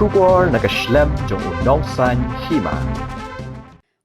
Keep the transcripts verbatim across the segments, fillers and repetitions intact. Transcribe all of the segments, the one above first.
Khubor na ka shlem jong u Nongsaiñ Hima.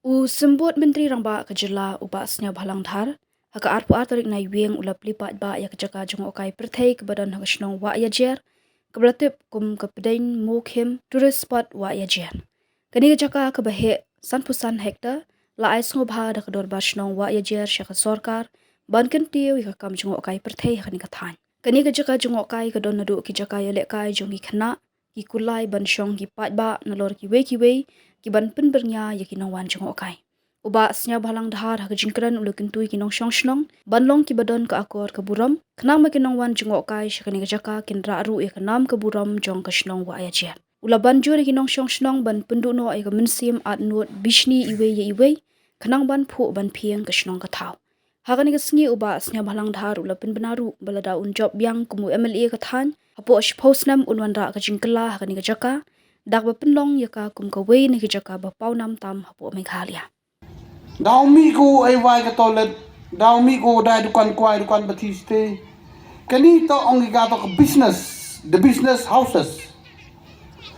U Symbud Myntri Rangbah ka jylla u Bah Sniawbhalang Dhar, ha ka arphew ar tarik Naiwieng u la plie paidbah ïa ka jaka jngohkai pyrthei kaba don ha ka shnong Wahiajer, kaba la tip kum ka Pdeiñ Mookhim Tourist Spot Wahiajer. Kane ka jaka kaba heh sanphew san hektar la ai sngewbha da ka dorbar shnong Wahiajer sha ka sorkar ban kyntiew ïa ka kam jngohkai pyrthei ha kane ka thaiñ. Kane ka jaka jngohkai ka don naduh ki jaka ïalehkai jong ki khynnah, ki kulai ban shong ki paidbah nalor kiwei kiwei, ki ban pynbyrngia ïa ki nongwan jngohkai. U Bah Sniawbhalang Dhar ha ka jingkren u la kyntu ïa ki nongshong shnong ban long kiba don ka akor ka burom, khnang ba ki nongwan jngohkai sha kane ka jaka kin rah ruh ïa ka nam ka burom jong ka shnong Wahiajer. U la ban jur ïa ki nongshong shnong ban pynduh noh ïa ka mynsiem at nud bishni iwei ïa iwei, khnang ban phuh ban phieng ka shnong ka thaw. Ha kane ka sngi u Bah Sniawbhalang Dhar u la pynbna ruh ba lada un jop biang kum u M L A ka thaiñ, hapoh shiphew snem un wanrah ka jingkylla ha kane ka jaka, da kaba pynlong ïa ka kum kawei na ki jaka ba pawnam tam hapoh Meghalaya. Daw mih ko ei wai ka toilet, daw mih ko dai dukan kwai dukan bathi ste. Kani to ong ki ka to ka business, the business houses.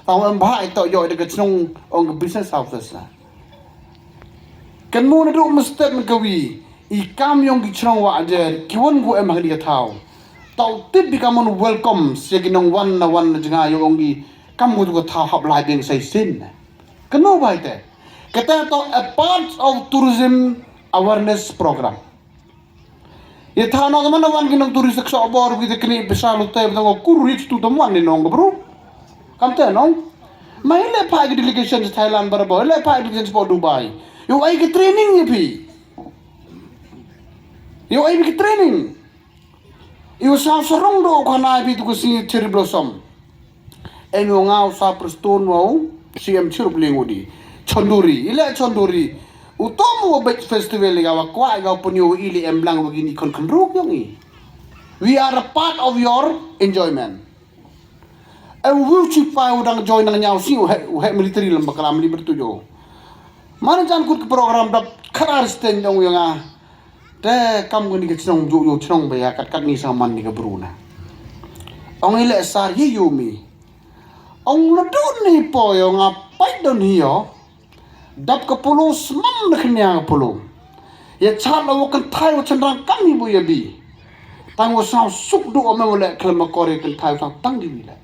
Taw em bha ito ïoh da ka chnong ong ka business houses la. Kan mo na duk mestep man kawi, i kam yong ki chnong Wahiajer, ki wan gu em ha kani ka thaw. Taw tip bi ka mon welcome, sia ki nongwan na wan na jngai ong ki, kam gu tu ka thaw hap lai biang sai sin. Kan mo bai te. Kata to a part of tourism awareness program. Ïa thaw no man wan ki nong tourist ka soh bor ki te kini pisa lu te, tang kur rich tu tam wan ni nong ka bru. Kam te nong. Ma ile pa ki delegation sa Thailand barabo, ile pa ki delegation sa Dubai. Ïoh ai ki training ïa phi. Ïoh ai ki training. Ïoh sa sarong do khana ïa phi tu ka si cherry blossom. Em ïoh nga u sa Prestone wa u, C M chirup ling u di. Chonduri, ile chonduri. U tom u bek festival ïa wa kwah ïa wa pun ïoh ile em blang wa gini khon khon ruk yong i. We are a part of your enjoyment. Em u chi pa u dang join nang ñiaw si u he, u he military lem bakram li bertu jo. Mana jan kut ka program dap kharar sten dong yong a. Te kam kani ka chnong ju ïoh chnong ba ïa kat kat ni sa man ni ka bru na. Ong ile sar hi ïoh mi. Ong la dun ni po ïoh nga pai don hi ïoh. Dap ka polo smam na khnia ka polo. Ïa chal la wa kan thai wa chandang kam hi bu ïa bi. Tang wa sa suk du ome wa le khlem ma kor ïa kan thai wa tang di wi le.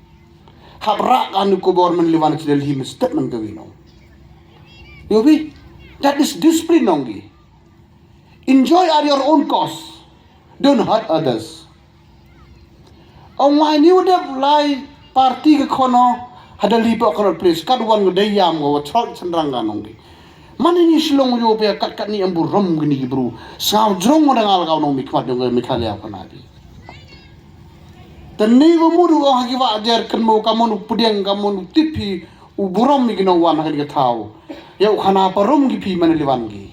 Hap rak anu ko bor man liwan chi del hi mestep man ka wi no. Ïoh bi. That is discipline nong gi. Enjoy at your own cost. Don't hurt others. Ong wai ni u dep lai party ka khono ha Delhi po Connaught Place, kat wan ngu dei yam ngu wa chrot chenrang ka nong di. Mane ni Shillong ïoh pe kat kat ni em burom kini ki bru. Saw jrong ngu da ngal ka nong mi khmat yong mi khalia ka na di. Te ni wa mudu ong ha ki Wahiajer kan mo ka mon u pdiang ka mon u tip hi u burom mi ki nong wan ha kani ka thaw. Ïa u khana parom ki phi mane liwan ki.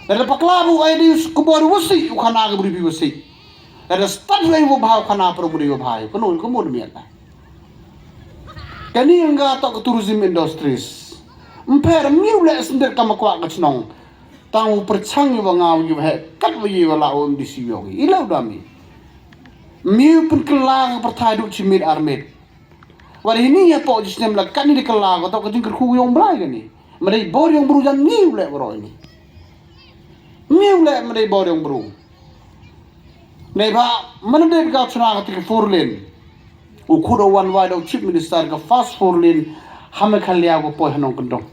Lada pakla bu ai di kubor wasi u khana ka bri bi wasi. Lada stad wai bu bha u khana parom bri bu bha. Kano ka mon mi ata. Kani nga to ka tourism industries. Mper miu le sender ka ma kwah ka chnong. Tang u perchang ïa wa nga ïa wa he kat wa ïa wa la u M D C yong i. Ila u dami. Miu pynkylla ka pyrthai du chimit armit. Wa da hini ïa po jisnem la kani da kylla ko to ka jingkyrkhu yong Blai kani. Ma dei bor yong bru jan ngi u le bro ini. Ngi u le ma dei bor yong bru. Nei ba mana dei ka chuna ka ti ka four lane. U khut o wan wai da u chief minister ka fast four lane ha Meghalaya ko poi ha Nongkyndong.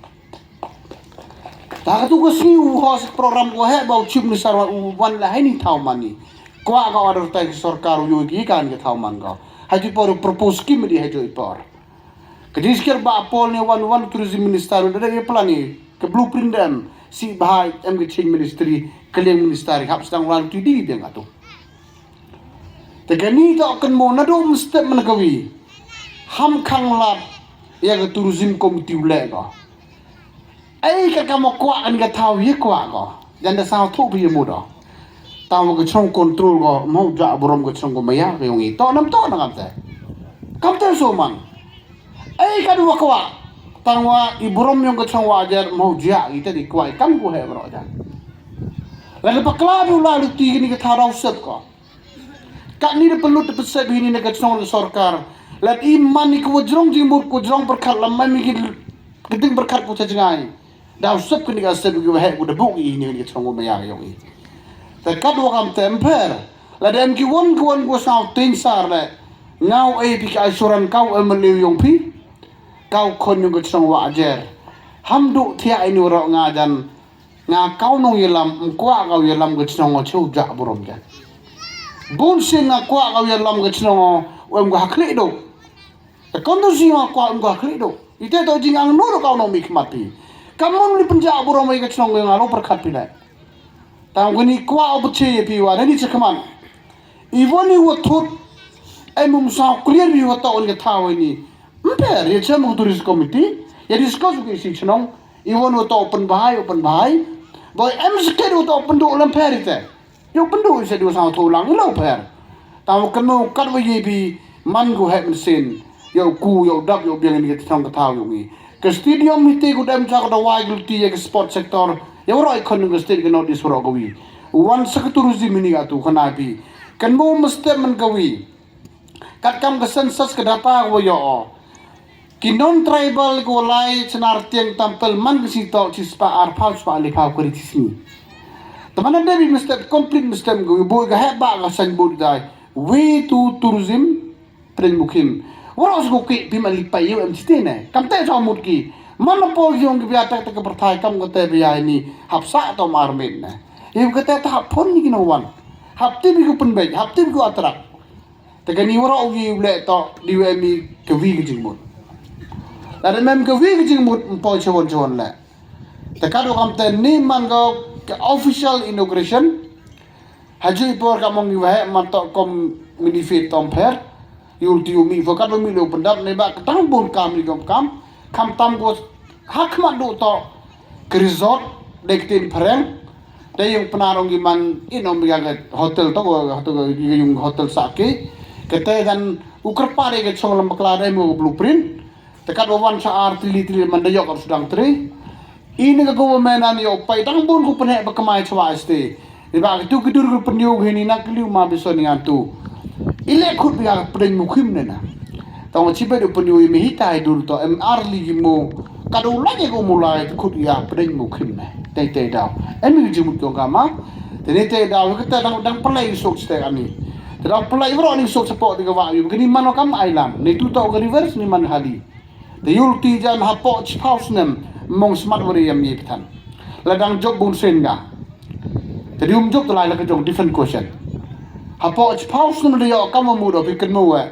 Ta ka tu ka sngi u host program ko he ba u chief minister wa u wan la hai ni thaw mani. Kwah ka order tai ka sorkar u yoi ki kan ka thaw man ka. Hai ti por u propose ki medi hai jo i por. Ka jingskir ba pol ni wan wan tourism minister u da dei plan ni ka blueprint dem si bahai em ka change ministry ka liang minister hap sedang wan tu di deng atu. Te kani to kan mo na dum step man ka wi. Ham khang lad ïa ka tourism committee u le ko. Ai ka ka mo kwah kan ka thaw ye kwah ko. Jan da saw thu bi ye mo do. Taw ka chong control ko mo ja burom ka chong ko maya ka yong i. To nam to na kam te. Kam te so man. Ai ka du wa kwah. Tang wa i burom yong ka chong Wahiajer mo ja i te di kwah i kam ko he bro ja. La da pakla du la lu ti ni ka thaw raw set ko. Ka ni da pelut da pesep hini na ka chnong ka sorkar. Lada i man i kawa jrong jingmut, kawa jrong pyrkhat, lada man i ki, ka ding pyrkhat kawa cha jngai, daw sep kani ka sep ki waheh kawa da buh i ini kani ka chnong wa maya ka yong i. Te katwa kamte em pher. Lada em ki won ki won kawa sngewthuh sar le, nga u e phi ka assurance, ka u M L A yong phi, ka u khon yong ka chnong Wahiajer. Ham duh thiah ini waroh nga jan, nga ka u nongyalam, ym kwah ka u yalam ka chnong o chooh jahburom jan. Bun sien nga kwah ka u yalam ka chnong o, u em ka hakhlieh duh. Te kon tu si nga kwah u em ka hakhlieh duh. Ite toh jingangnud ka u nongmihkhmat phi. Kamon li pynjahburom i ka chnong yong nga, lo pyrkhat phi le. Tang kani kwah u pyrchah ya phi wa, dani chakhmat. I won i wa thut, em um saw clear phi wa toh wan ka thaw ini. Ym pher, ya chem u tourism committee, ya discuss u ki si chnong, i won wa toh pynbha i, u pynbha i. Boi em sket wa toh pynduh lem pher ite. Yow pynduh i se du saw thoh lang i lo pher. Tang wa kynmaw katwa ye phi man ko heh mynsiem. Yow ku, yow dap, yow biang ini ka chnong ka thaw yong i. Ka stadium hiti ko dem cha ka dawai ka luti ya ka sport sector. Yow waroh i khon ka state ka North East waroh kawi. Wan sa ka tourism ini ka tu khana phi. Kynmaw mynstep man kawi. Katkam ka census ka data kawa yoh o, ki non-tribal kawa lai chnar tiang Tampel man ka sngi toh chispah arphaw, chispah lephaw kari chi sngi. Te man da bi mynstep, complete mynstep kawi, boi ka heh ba ka signboard dai, "Way to tourism, Pdeng Mukhim." Waroh sku ki phi man li pai yow em chite ne. Kamte sa mut ki. Man na poi yong ki bia tak tak ka pyrthai kam kate bia ini hap sah toh mar met ne. Yow kate ta hap phone ni ki no wan. Hap tip i ku pynbeit, hap tip i ku attract. Te kani waroh u ye u leh toh, di wa em i kawi ka jingmut. Lada em kawi ka jingmut, ym poi chawon chawon le. Te katwa kamte ni man ko ka official inauguration. Haju i por ka mong i waheh man toh kom mini fit tom pher. Yul ti u mi fo katwa mi lo pyndap ne ba ka tang bun kam ni kom kam. Kam tam ko hakhmat duh toh ka resort, dei ka tin phareng. Dei yong Pnar ong ki man in ong ya ka hotel toh, ka hotel, ka yong hotel sah ki. Kate jan u kyrpad dei ka chong lam bakla dei mo blueprint. Te katwa wan cha ar tylli tylli man da yoh ka sdang tre. Ini ka government an yoh pai tang bun ku pynheh ba kamai chwa este. Ni ba ka tu ki dur ku pynyoh hini na kliu ma biso ni ngan tu. I leh khut bia ka Pdeng Mukhim ne na. Tang chi ba du pynyoh i mi hitai dur toh em ar li ki mo. Ka du la ye ko mo lai khut ya Pdeng Mukhim ne. Tei tei daw. Em i jimut ko ka ma. Te ni tei daw ka te dang, dang pynlai sok ste ani. Te daw pynlai waroh ni sok support di ka wa yu. Kini man kam island. Ni tu toh ka rivers ni man hali. Te yul ti jan hapoh chiphaw snem mong smat wari yam ye pthan. La dang jop bun sen ga. Te di um jop te lai la ka jong different question. Hapoh chiphaw snem da yoh kam wa mudo phi kynmaw wa.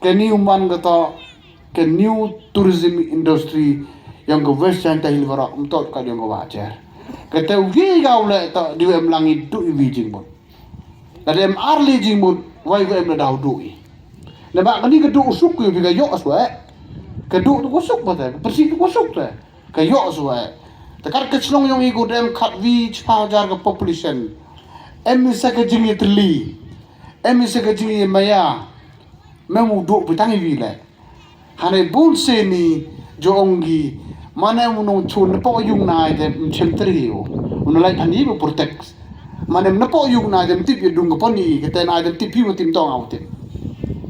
Ka new man ka toh, ka new tourism industry yong ka West Jaintia Hills waroh, um toh ka yong ka Wahiajer. Kate u ye ga u leh toh, di wa em lang i du i wi jingmut. Lada em ar li jingmut, wai wa em la daw duh i. Naba kani ka duh u suk ko phi ka yoh swa. Ka duh tu ko suk ba te, ka pyrsi tu ko suk te. Ka yoh swa. Te kat ka chnong yong i ko dem khatwi chiphaw hajar ka population. Em i sa ka jingitylli. Em i sa ka jingimaya. Mem u duh phi tang i wi le. Hane bun sien i jo ong ki, mane u nongchun na poh yung nai te mchem tri o. U na lai than i bu protect. Mane na poh yung nai te mtip ya dung ka pon i, kate nai te mtip phi wa tim tong au tip.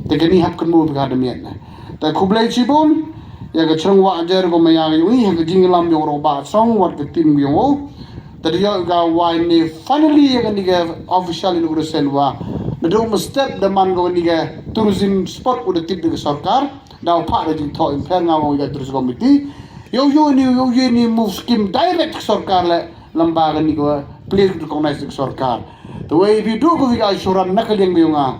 Te kani hap kynmaw phi ka da miet na. Te khublei chibun, ya ka chnong Wahiajer ko maya ka yung i, ha ka jinglam yong ro ba song, wat ka tim yong o. Te da yoh ka wai ni finally ya kani ka official inauguration wa. Na du mynstep da man ko kani ka tourism spot u da tip da ka sorkar. Daw pha da jingthoh im pher nga wa ya tourism committee. Yow yow ni, yow yow ni move scheme direct ka sorkar le, lamba kani ka place recognize ka sorkar. Te wei phi du ko wi ka assurance na ka liang bi nga.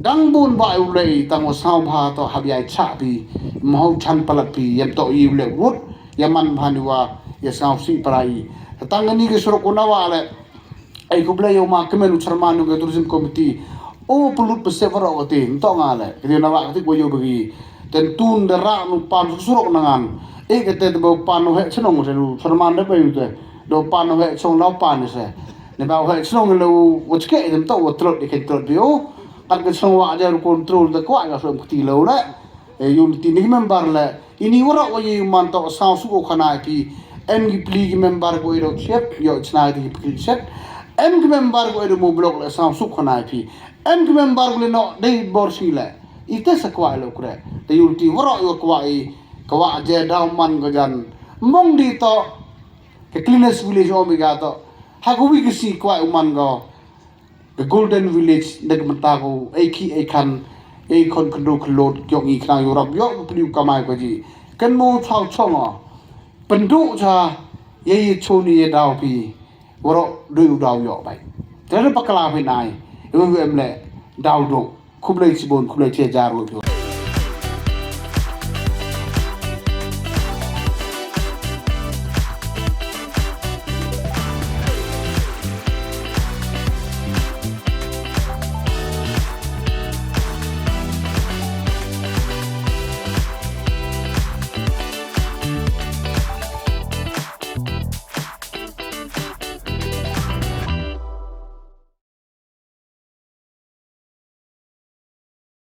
Dang bun ba u lei tang wa saw bha toh hap ya cha phi. Mhau chan palat phi, yam toh i u le wut, ya man bha ni wa, ya saw si prai. Tang kani ka surok u na wa le. Ai khublei yow ma kmen u chairman yong ka tourism committee. O pulut pese waroh kate, nto nga le. Kate na wa kate ko yow bagi. Ten tun da ra nu pan surok na ngan. E kate te ba pan u heh chnong se u chairman da ba yu te. Do pan u heh chnong lau pan se. Ne ba u heh chnong le u wa chke te nto wa tlot de ke tlot bi o. Kat ka chnong Wahiajer control da kwah ka so kti le u le. E, yung ti ni member le, ini waroh wa ye man toh saw suk o khana phi, em ki pli ki member ko ero chet, yoh chna ti ki pli chet, em ki member ko ero mo block le saw suk khana phi, em ki member ko le no dei bor si le, Ite sa kwah lo kre. Te yulti waroh yo kwah i, kwah je daw man ko jan. Mong di to, ka cleanest village o mi ga to. Ha ko wi kisi kwah u man ko. Ka Golden Village, da ka mynta ko, ei ki, ei kan, ei kon kendo kelot, kyong i khnang Europe, yo ka pli u kamai ko ji. Kan mo thaw chong o. Pyndu cha, ye ye choni ye daw pi. Waroh doi u daw yo bai. Te da pakla phi nai. Em em le, daw do. Khublei chibon, khublei chi hajar wa phi.